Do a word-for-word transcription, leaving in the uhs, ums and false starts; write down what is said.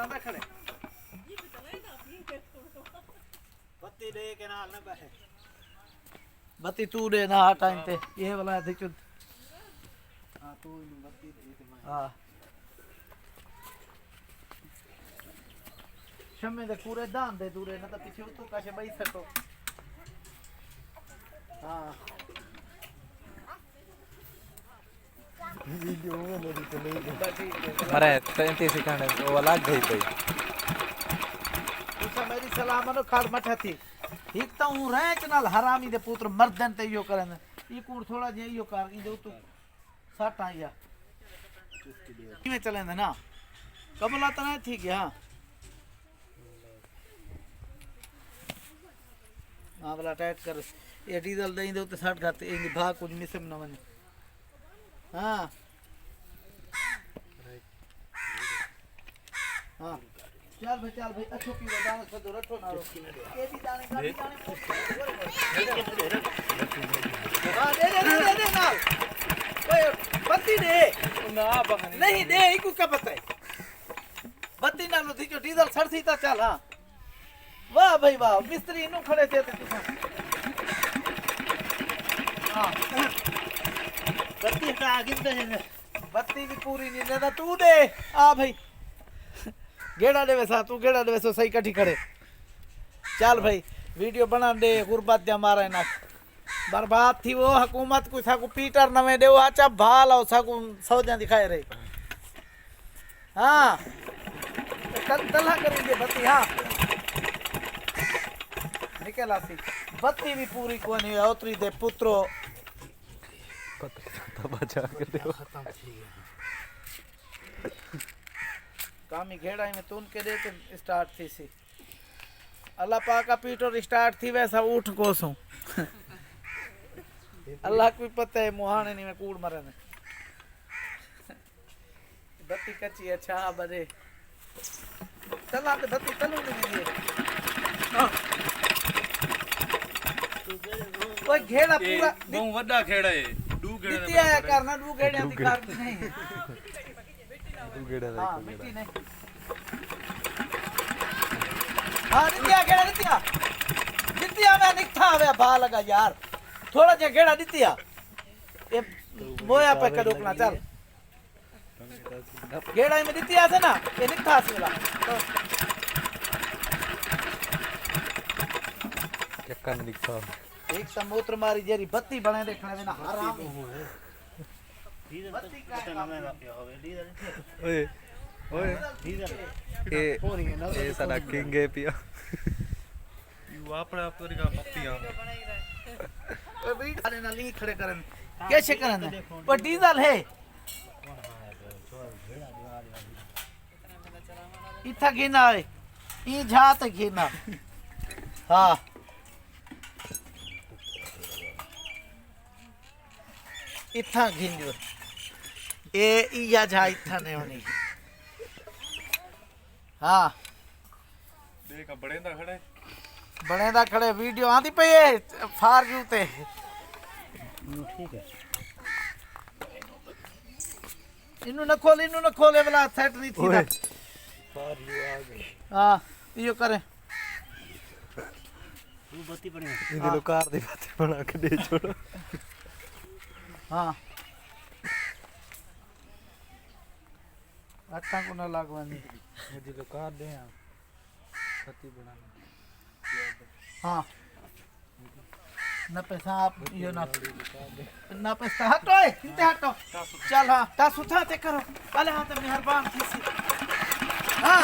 آندا کھڑے۔ بتی ݙے کے نال نہ بہے۔ بتی توں ݙے نہ، ہا ٹائم تے۔ یہ والا ہے، چل۔ ہاں، توں اینوں بتی ݙے تے میں۔ ہاں۔ شمے دے پورے دان دے دورے، نہ تاں پچھے اتوں کاشے ٻئی سٹو۔ ہاں۔ مرے تینتی سیکنڈ، وہ الگ گئی پئی۔ تساں میری صلاح منو، کھڑ مٹھا تھی۔ ہک تاں اوں رینچ نال حرامی دے پتر مردن تے ایہو کرن۔ ای کوڑ تھوڑا جیہا ایہو کر، ایندے اتوں سٹ آئی آ۔ کیویں چلیندے نا؟ کملا تاں نہ تھی ڳیا۔ ہاں، بلا ٹائٹ کر۔ یہ ڈیزل دے ایندے اتے سٹ گھت، ایندی بھا کچھ مسم نہ ونڄے۔ ہاں۔ ہاں۔ چل بھائی، چل بھائی، اچھو پیو دانے سدو رٹھو نالو۔ یہ بھی دانے، گاڑی دانے۔ ہاں، دے، دے، دے، دے، دے نال۔ اوئے، بتی دے۔ نہ، بہانے نہیں، دے، ایکو کیا پتہ ہے؟ بتی نال اتھی جو ڈیزل سڑسی تا چل، ہاں۔ واہ بھائی واہ، مستری نو کھڑے تھے تے تساں۔ ہاں۔ بتی ہٹا کے دے دے۔ بتی بھی پوری نہیں لینا، تو دے۔ آ بھائی۔ گیڑا دے ویسا، تو گیڑا دے ویسو، صحیح کٹھی کھڑے۔ چل بھائی، ویڈیو بنا دے، غربت دیا مارا ہے نا۔ برباد تھی وہ حکومت کو، ساکو پیٹر نویں ݙیو، اچھا بھال آؤ، ساکو سودیاں دکھائے رہے۔ ہاں۔ تل-، تلہ کریں گے بتی، ہاں۔ نکل آسی۔ بتی بھی پوری کوئی نہیں، اوتری دے پترو۔ پتہ نہیں بچا کے دیو۔ کامی گھیڑا ہی میں تون کے دے تے اسٹارٹ تھی سی۔ اللہ پاک آ پیٹر اسٹارٹ تھی ویسا اٹھ کو سوں۔ اللہ کوئی پتہ ہے، موہانے نہیں میں کوڑ مرے نے۔ بتی کچی ہے، چھا بجے۔ تلا تے بتی تلو نہیں دی۔ کوئی گھیڑا اے پورا بہوں وڈا گھیڑا ہے، ݙو گھیڑے دتی آیا کرنا، ݙو گھیڑیاں دی کر نہیں۔ ݙو گھیڑے دا ہاں، ہک مٹی گھیڑا۔ نہیں۔ ہاں، ݙتیا گھیڑا، ݙتیا۔ ݙتیا میں نکھا ہویا بھا لگا یار۔ تھوڑا جہا گھیڑا ݙتیا۔ اے مویا پہ کݙوکنا، چل۔ گھیڑا میں ݙتیا سے نا، اے نکھا سے والا۔ چکر نکھا۔ ایک تا موتر ماری جیری بتی بنے دے کھڑے نا حرام۔ اوئے، اوئے۔ اے، اے ساݙا کنگ ہے پیا۔ یو اپݨا آپ تو نکا پتی آ۔ اوئے، ویڈ سارے نال ہی کھڑے کرن۔ کیسے کرن؟ پر ڈیزل ہے۔ اتھا گھن آئے۔ ایں جھا تے گھن آ۔ ہاں۔ اتھاں گھنجو۔ اے ایہا جھا اتھاں نے ہونی۔ ہاں۔ ݙیکھ، بڑیندا کھڑے۔ بڑیندا کھڑے، ویڈیو آندی پئی ہے، فار یو تے۔ ٹھیک ہے۔ اینوں نہ کھول، اینوں نہ کھول، اے والا سیٹ نہیں تھیندا۔ اوئے۔ فار یو آ ڳئے۔ ہاں، ایہو کرے۔ وہ بتی بݨی۔ ایندے لو کار دی بتی بݨا کے ݙے چھوڑو۔ ہاں۔ اکھاں کوں نہ لڳ ونڄے۔ مجھے لو کار ݙے ہاں۔ بتی بݨا۔ ہاں۔ نہ پیسہ آپ، یہ نہ، نہ پیسہ ہٹو، اے، انتے ہٹو۔ چل ہاں، تا ستھا تے کرو۔ پہلے ہاں تے مہربان تھی سی۔ ہاں۔